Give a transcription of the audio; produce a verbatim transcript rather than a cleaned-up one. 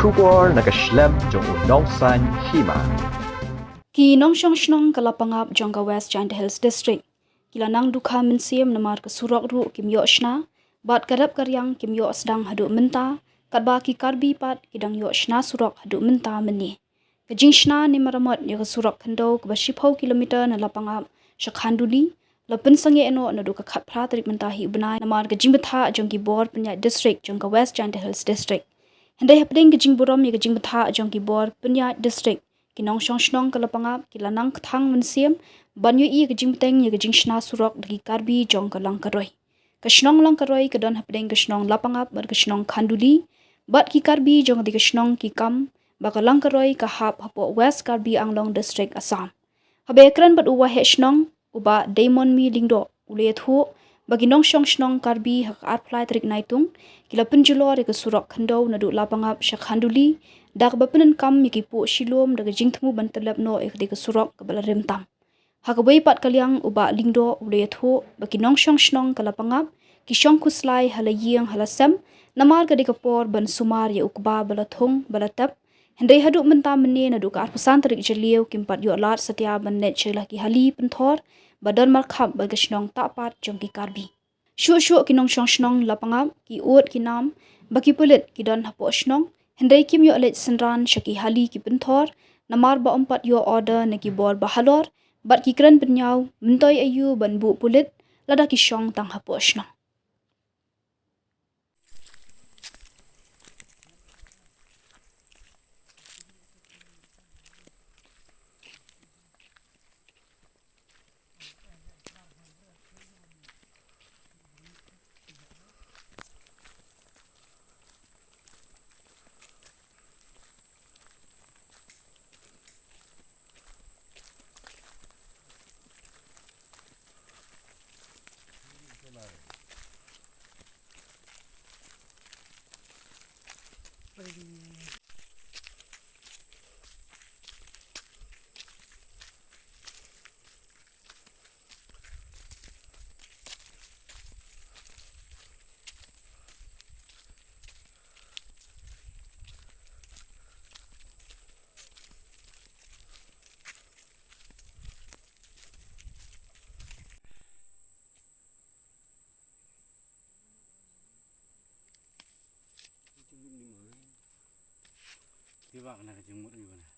Khubor na ka shlem jong u nongsan hima. Ki nongshong shnong ka Lapangap jong ka West Jaintia Hills District ki la nang dukha mynsiem namar ka surok ruh kim ïoh shna, bad ka rep ka riang kim ïoh sdang haduh mynta, katba ki Karbi pat ki dang ïoh shna surok haduh mynta mynne. Ka jingshna ne maramot ïa ka surok khyndew kaba shiphew kilometer na Lapangap sha Khanduli la pynsangeh noh naduh ka khatphra tarik mynta hi u bnai namar ka jingbthah jong ki bor pynïaid district jong ka West Jaintia Hills District. Hynrei hapdeng ka jingburom ïa ka jingbthah jong ki bor pynïaid district, ki nongshong shnong ka Lapangap ki la nang kthang mynsiem ban ïohi ïa ka jingbteng ïa ka jingshna surok da ki Karbi jong ka Langkaroi. Ka shnong Langkaroi ka don hapdeng ka shnong Lapangap bad ka shnong Khanduli, bad ki Karbi jong kata ka shnong ki kam ba ka Langkaroi ka hap hapoh West Karbi Anglong District, Assam. Haba ïakren bad u waheh shnong, u Bah Deimonmi Lyngdoh, u la ïathuh ba ki nongshong shnong Karbi ha ka arphew lai tarik Naitung ki la pynjulor ïa ka surok khyndew naduh Lapangap sha Khanduli da kaba pyndonkam ïa ki puh shilum da ka jingthmu ban tyllep noh ïa kata ka surok kaba la rim tam. Ha kawei pat ka liang, u Bah Lyngdoh u la ïathuh ba ki nongshong shnong ka Lapangap ki shong khuslai ha la ïing ha la sem namar ka dei ka por ban sumar ïa u kba ba la thung ba la tep. Hynrei haduh mynta mynne naduh ka arphew san tarik Jylliew kim pat ïoh lad satia ban leit sha la ki hali pynthor ba don markhap bad ka shnong Tahpat jong ki Karbi. Shuh shuh ki nongshong shnong Lapangap ki ud ki nam ba ki pulit ki don hapoh shnong, hynrei kim ïoh leit synran sha ki hali ki pynthor namar ba ym pat ïoh order na ki bor ba halor, bad ki kren bynñiaw myntoi aïu ban buh pulit lada ki shong tang hapoh shnong. Ki ba kana ka jingmut ni ba na.